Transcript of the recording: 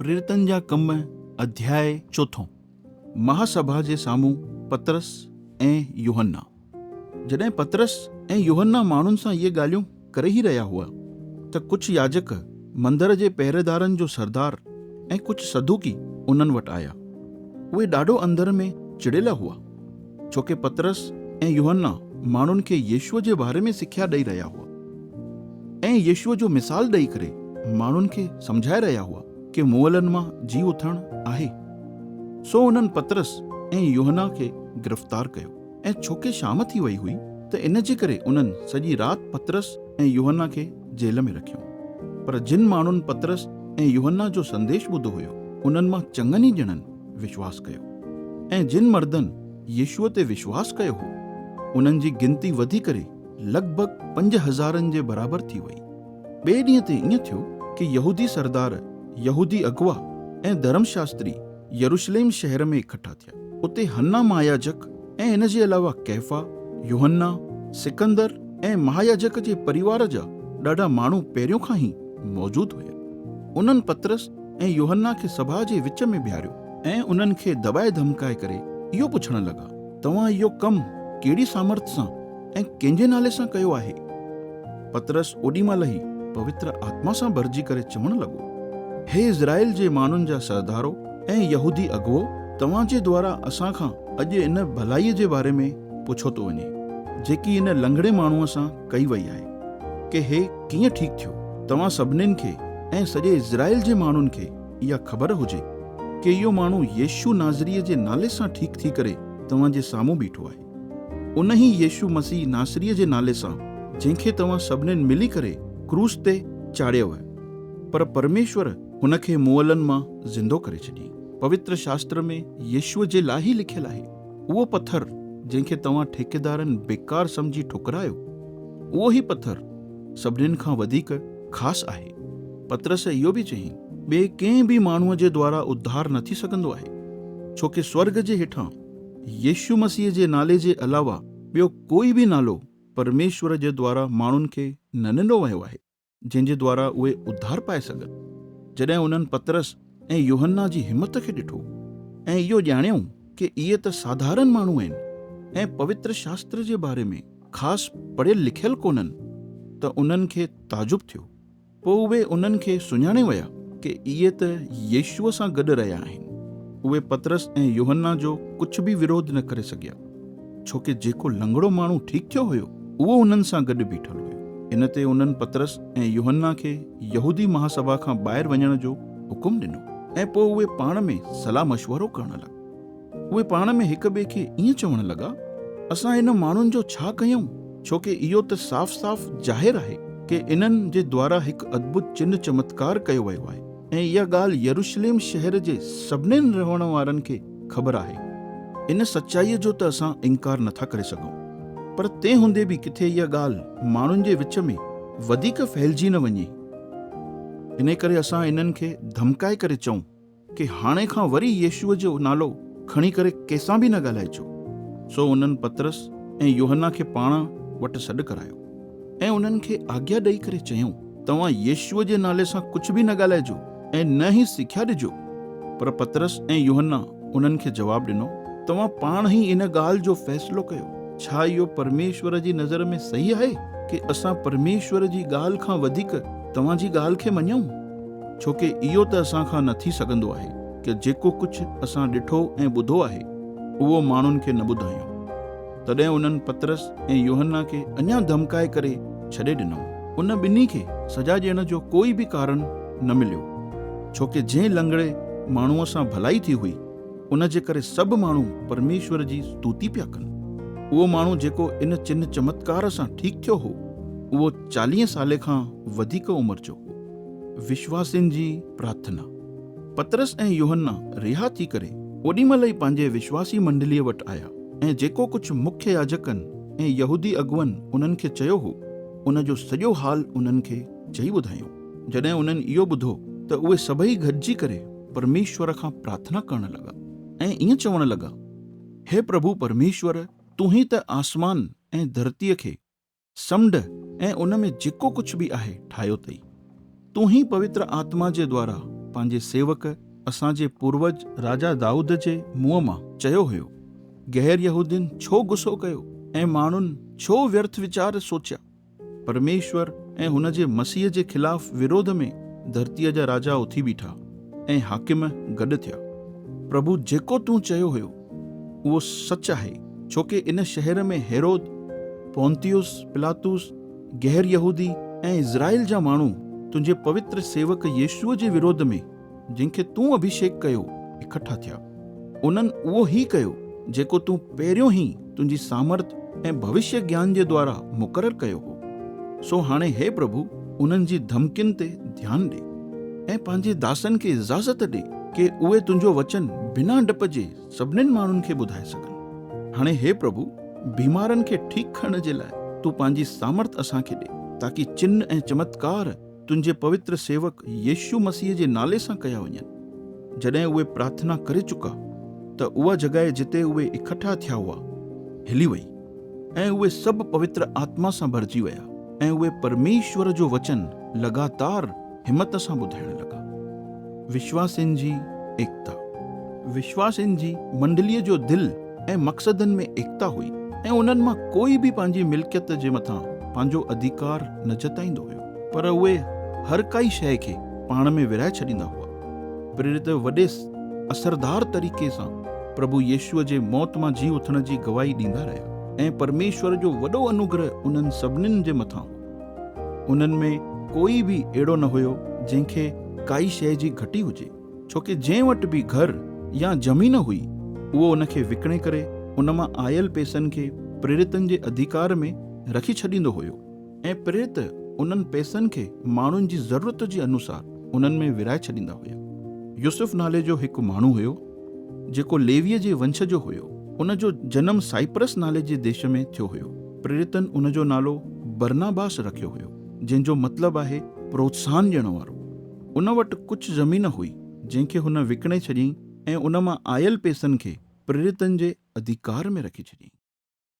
پريرتن جا ڪم اڌياء چوٿون. مهاسڀا جي سامهون پطرس ۽ يوحنا. جڏهن پطرس ۽ يوحنا ماڻهن سان اهي ڳالهيون ڪري ئي رهيا هئا ته ڪجهه ياجڪ، مندر جي پهريدارن جو سردار ۽ ڪجهه صدوقي انهن وٽ آيا. اهي ڏاڍو اندر ۾ چڙيل هئا، ڇوڪه پطرس ۽ يوحنا ماڻهن کي يسوع جي باري ۾ سکيا ڏئي رهيا هئا ۽ يسوع جو مثال ڏئي ڪري ماڻهن کي سمجهائي رهيا هئا ڪي مئلن مان جي اٿڻ آهي. سو انهن پطرس ۽ يوحنا کي گرفتار ڪيو ۽ ڇوڪه شام ٿي وئي هئي ته ان جي ڪري انهن سڄي رات پطرس ۽ يوحنا کي جيل ۾ رکيو. پر جن ماڻهن پطرس ۽ يوحنا جو سنديش ٻڌو هيو، انهن مان چڱن ئي ڄڻن وشواس ڪيو ۽ جن مردن يسوع تي وشواس ڪيو هو، انهن جي گنتي وڌي ڪري لڳ ڀڳ پنج هزارن جي برابر ٿي وئي. ٻئي ڏينهن تي ائين ٿيو ڪي يهودي سردار، يهودي اڳوا ۽ ڌرم شاستري يروشليم شهر ۾ اڪٺا ٿيا. اتي حنا مهاياجڪ ۽ ان جي علاوه ڪيفا، يوحنا، سڪندر ۽ مهاياجڪ جي پريوار جا ڏاڍا ماڻهو پهريون کان ئي موجود هيا. انهن پطرس ۽ يوحنا کي سڀا جي وچ ۾ بيهاريو ۽ انهن کي دٻائي ڌمڪائي ڪري اهو پڇڻ لڳا، توهان اهو ڪم ڪهڙي سامرٿ سان ۽ ڪنهن جي نالي سان ڪيو آهي؟ پطرس اوڏي مهل ئي پوتر آتما سان ڀرجي ڪري چوڻ لڳو، هي اسرائيل جي ماڻهن جا سردارو ۽ يهودي اڳوو، توهان جي دوارا اسان کان اڄ ان ڀلائيء جي باري ۾ پڇيو ٿو وڃي، جيڪي ان لنگڙي ماڻهوء سان ڪئي وئي آهي، ڪي هي ڪيئن ٺيڪ ٿيو؟ توهان سڀنين کي ۽ سڄي اسرائيل جي ماڻهن کي اها خبر هجي، ڪي اهو ماڻهو يسوع ناصريء جي نالي سان ٺيڪ ٿي ڪري توهان جي سامهون بيٺو آهي. انهي يسوع مسيح ناصريء جي نالي سان، جنهن کي توهان سڀنين ملي ڪري ڪروس تي چاڙهيو، پر پرميشور هن کي مئلن مان زندو ڪري ڇڏيائين. پوتر شاستر ۾ يسوع جي لاء هي لکيل آهي، اهو پٿر جنهن کي توهان ٺيڪيدارن بيڪار سمجهي ٺڪرايو، اهو ئي پٿر سڀنين کان وڌيڪ خاص آهي. پطرس اهو به چيائين، ٻئي ڪنهن به ماڻهوء جي دوارا اڌار نه ٿي سگهندو آهي، ڇوڪه سورڳ جي هيٺان يسوع مسيح جي نالي جي علاوه ٻيو ڪوئي به نالو پرميشور جي دوارا ماڻهن کي نه ڏنو ويو آهي، جنهن جي دوارا اهي اڌار پائي سگهن. جڏهن انهن پطرس ۽ يوحنا جي همت کي ڏٺو ۽ اهو ڄاڻيائون ڪي اهي ته ساڌارن ماڻهو آهن ۽ پوتر شاستر جي باري ۾ خاص پڙهيل لکيل ڪونهن ته انهن کي تعجب ٿيو. پوء اهي انهن کي سڃاڻي ويا ڪي اهي ته يسوع سان گڏ رهيا آهن. اهي پطرس ۽ يوحنا جو ڪجهه به وروڌ نه ڪري سگهيا، ڇوڪه جيڪو لنگڙو ماڻهو ٺيڪ ٿيو هيو، اهو انهن سان گڏ بيٺل هيو. ان تي انهن پطرس ۽ يوحنا کي يهودي مهاسڀا کان ٻاهر وڃڻ جو حڪم ڏنو ۽ پوء اهي پاڻ ۾ صلاح مشورو ڪرڻ لڳا. اهي پاڻ ۾ هڪ ٻئي کي ائين چوڻ لڳا، اسان هن ماڻهن جو ڇا ڪيون؟ ڇوڪه اهو ته صاف صاف ظاهر آهي ڪي انهن جي دوارا هڪ ادڀت چنه چمتڪار ڪيو ويو آهي ۽ اها ڳالهه يروشليم شهر جي سڀنين رهڻ وارن کي خبر آهي. ان سچائيء جو ته اسان انڪار نٿا ڪري سگهون. پر تنهن هوندي به ڪٿي اها ڳالهه ماڻهن جي وچ ۾ وڌيڪ ڦهلجي نه وڃي، انهي ڪري اسان انهن کي ڌمڪائي ڪري چئون ڪي هاڻي کان وري يسوع جو نالو کڻي ڪري ڪنهن سان به نه ڳالهائجو. سو انهن پطرس ۽ يوحنا کي پاڻ وٽ سڏ ڪرايو ۽ انهن کي آگيا ڏئي ڪري چيائون، توهان يسوع جي نالي سان ڪجهه به نه ڳالهائجو ۽ نه ئي سکيا ڏجو. پر پطرس ۽ يوحنا انهن کي جواب ڏنو، توهان پاڻ ئي ان ڳالهه جو فيصلو ڪيو. ڇا اهو پرميشور جي نظر ۾ صحيح آهي ڪي اسان پرميشور جي ڳالهه کان وڌيڪ توهان جي ڳالهه کي مڃون؟ ڇوڪه اهو ته اسان کان نه ٿي سگهندو آهي ڪه جيڪو ڪجهه اسان ڏٺو ۽ ٻڌو آهي، اهو ماڻهن کي نه ٻڌايون. تڏهن انهن پطرس ۽ يوحنا کي اڃا ڌمڪائي ڪري ڇڏي ڏنائون. ان ٻنهي کي سزا ڏيڻ جو ڪوئي به ڪارڻ نه مليو، ڇوڪه جنهن لنگڙي ماڻهوء سان ڀلائي ٿي هئي، ان جي ڪري سڀ ماڻهو پرميشور جي ستوتي پيا ڪن. اهو ماڻهو جيڪو ان چنه چمتڪار سان ٺيڪ ٿيو هو، اهو چاليهه سالي کان وڌيڪ عمر جو هو. وشواسين جي پرارٿنا. پطرس ۽ يوحنا رها ٿي ڪري اوڏي مهل ئي پنهنجي وشواسي منڊليء وٽ آيا ۽ جيڪو ڪجهه مکيه ياجڪن ۽ يهودي اڳواڻن انهن کي چيو هو، ان جو سڄو حال انهن کي چئي ٻڌايائون. جڏهن انهن اهو ٻڌو ته اهي سڀئي گڏجي ڪري پرميشور کان پرارٿنا ڪرڻ لڳا ۽ ائين چوڻ لڳا، هي پرڀو پرميشور، تون ئي ته آسمان ۽ ڌرتيء کي، سمنڊ ۽ ان ۾ جيڪو ڪجهه به آهي ٺاهيو اٿئي. تون ئي پوتر آتما جي دوارا پنهنجي سيوڪ اسان جي پوروج راجا دائود جي منهن مان چيو هيو، غير يهودين ڇو غصو ڪيو ۽ ماڻهن ڇو ويرٿ ويچار سوچيا؟ پرميشور ۽ هن جي مسيح جي خلاف وروڌ ۾ ڌرتيء جا راجا اٿي بيٺا ۽ حاڪم گڏ ٿيا. پرڀو جيڪو تون چيو هيو، اهو سچ آهي، ڇوڪه ان شهر ۾ هيرود، پونتيس پلاطوس، غير يهودي ۽ اسرائيل جا ماڻهو تنهنجي پوتر سيوڪ يسوع جي وروڌ ۾، جنهن کي تون اڀيشيڪ ڪيو، اڪٺا ٿيا. انهن اهو ئي ڪيو، جيڪو تون پهريون ئي تنهنجي سامرٿ ۽ ڀوشيه گيان جي دوارا مقرر ڪيو هو. سو هاڻي هي پرڀو، انهن جي ڌمڪين تي ڌيان ڏي، ۽ پنهنجي داسن کي اجازت ڏي ڪي اهي تنهنجو وچن بنا ڊپ جي سڀنين ماڻهن کي ٻڌائي سگهن. هاڻي هي پرڀو، بيمارن کي ٺيڪ ڪرڻ جي لاء تون پنهنجي سامرٿ اسان کي ڏي، تاڪي چن ۽ چمتڪار تنهنجي پوتر سيوڪ يسوع مسيح جي نالي سان ڪيا وڃن. جڏهن اهي پرارٿنا ڪري چڪا ته اها جڳهه جتي اهي اڪٺا ٿيا هئا، هلي وئي ۽ اهي سڀ پوتر آتما سان ڀرجي ويا ۽ اهي پرميشور جو وچن لڳاتار همت سان ٻڌائڻ لڳا. وشواسين جي ايڪتا. وشواسين جي منڊليء جو دل ۽ مقصدن ۾ ايڪتا هئي ۽ انهن مان ڪوئي به پنهنجي ملڪيت جي مٿان پنهنجو اڌيڪار نه جتائيندو هيو، پر اهي هر ڪائي شيء کي پاڻ ۾ ورهائي ڇڏيندا هئا. پريرت وڏي اثردار طريقي سان پرڀو يسوع جي موت مان جي اٿڻ جي گواهي ڏيندا رهيا ۽ پرميشور جو وڏو انوگره انهن سڀنين جي مٿان هو. انهن ۾ ڪوئي به اهڙو نه هيو جنهن کي ڪائي شيء جي گهٽي هجي. ڇوڪه جنهن وٽ به گهر يا زمين هئي، اهو ان کي وڪڻي ڪري ان مان آيل پئسن کي پريرتن جي اڌيڪار ۾ رکي ڇڏيندو هيو ۽ پريرت انهن پئسن کي ماڻهن جي ضرورت جي انوسار انهن ۾ ورهائي ڇڏيندا هيا. يوسف نالي جو هڪ ماڻهو هيو، جيڪو ليويء جي ونش جو هيو. ان جو جنم سائپرس نالي جي ديش ۾ ٿيو هيو. پريرتن ان جو نالو برناباس رکيو هيو، جنهن جو مطلب آهي پروتساهن ڏيڻ وارو. ان وٽ ڪجهه زمين هئي، جنهن کي هن وڪڻي ڇڏيائين ۽ ان مان آيل پئسن کي پريرتن جي اڌيڪار ۾ رکي ڇڏيائين.